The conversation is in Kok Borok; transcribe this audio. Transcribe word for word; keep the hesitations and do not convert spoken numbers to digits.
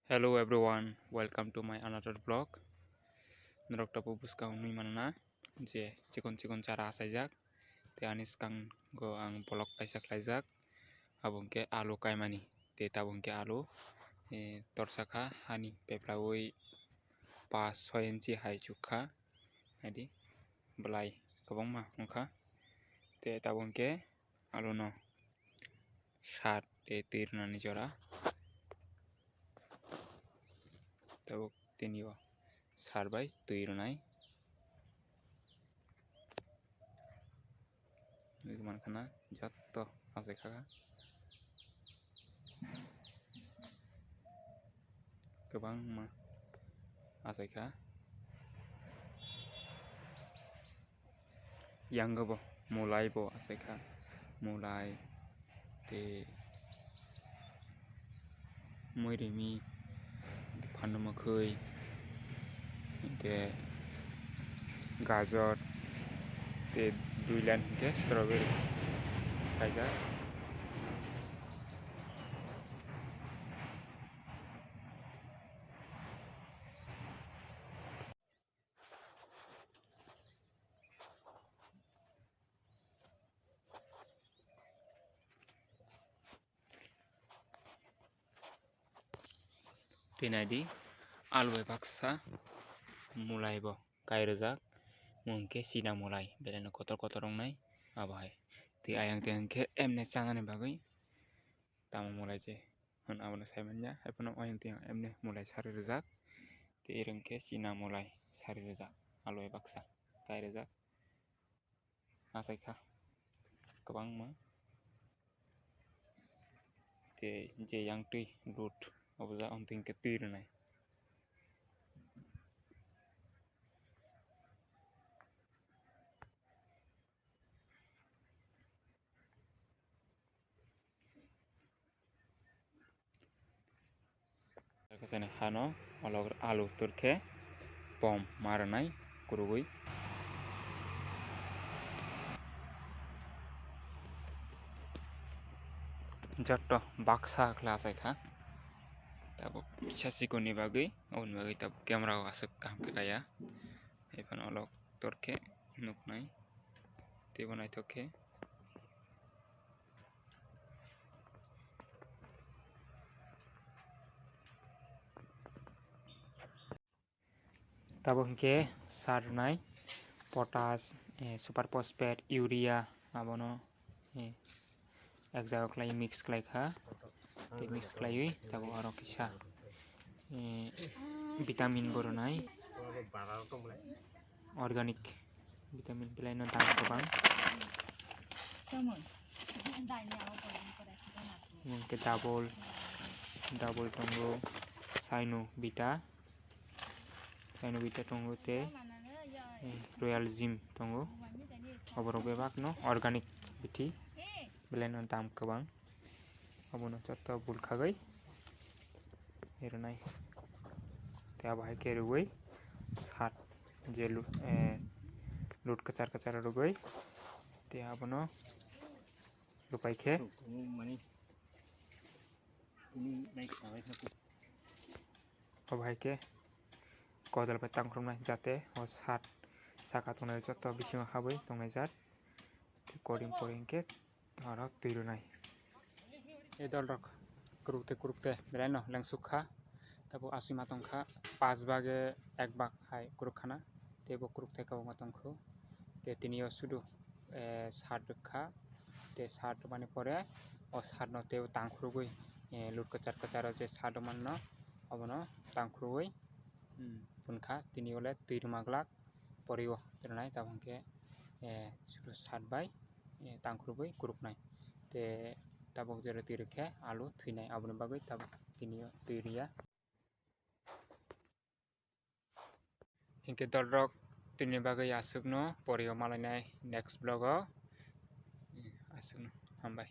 Hello everyone, welcome to my another vlog. Norok tabuk bwskang nui manna je chikon chikon chara achaijak. Te ani swkango ang vlog kaisa khlaijak. Abo hwnkhe alu kaimani. Te tabuk hwnkhe alu, eh, torsa kha, hani peplawi pas soi inchi hai chuk kha. Naidi, belai kwbangma wngkha. Te tabuk hwnkhe alu no sat tei twi rwnani jora. Tabuk tini o sat bai twi rwnai. Nugwi mankha na jotto achaikha. Kwbangma achaikha. Yango bo mulai bo achaikha, mulai tei muirimi, phandu mwkhwi, tei gajor, tei dui line hwnkhe strawberry kaijak. Tei naidi, alu bai baksa mulai bo kai rwjak, mung khe china mulai, belai no kotor kotor wngnai abo hai. Tei ayang tei hwnkhe emne chanani bagwi tamo mulai je hwn abono sai manya, haiphano ayang tei emne mulai sari rwjak, tei ero hwnkhe china mulai sari rwjak, alu bai baksa kai rwjak. Achaikha kwbangma. Tei je yang twi lut obo ja ang twi hwnkhe twi rwnai. Kaisani hano olok alu turkhe pom ma rwnai kurugwi. Jotto baksa khlai achaikha. Tabuk kisa chikonni bagwi, oboni bagwi tabuk camera o aswk kaham khe kaya. Haiphano olok torkhe nuknai teibo naithok khe. Tabuk hwnkhe sar rwnai potash, eh, super phosphate, urea abono, eh, ek jaga khlai mix khlai kha. Tei mix khlaiwi tabuk aro kisa, eh, vitamin bo rwnai. Organic vitamin belai no dam kwbang. Mung khe double, double tongo, Sino Vita, Sino Vita tongo tei, eh, Royal Gym tongo. Oborok bebak no organic bithi belai no dam kwbang. Abono joto bulkhagwi rwnai. Tei abo hai khe rwui sat je lu-, eh, lut kwchar kwchar rwgwi tei abono lupai khe. Obo hai khe kodal bai tangkhoroknai, jate o sat saka tongnai joto bisingo habwi tongnai jat. Koring koring khe aro twi rwnai. E dolrok kurukte kurukte belai no lengsuk kha. Tabuk aswima tongkha, pas bage ek bag hai kuruk khana. Tei bo kurukthai kwbangma tongkhu. Tei tini o sudu, eh, sat rwkha. Tei sat rwmani pore o sat no teibo tangkhurugwi, eh, lut kwchar kwcharo je sat rwmani no obono tangkhurugwi, hmm, punkha. Tini o le twi rwma glak. Pori o rwnai, tabuk hwnkhe, eh, suru sat bai, eh, tangkhurugwi kuruknai. Tei tabuk jora twi rwkhe alu thwinai, aboni bagwi tabuk tini o twi rwya. Hinkhe dolrok tini bagwi aswkno pori o malainai next vlog o. Aswkno hambai.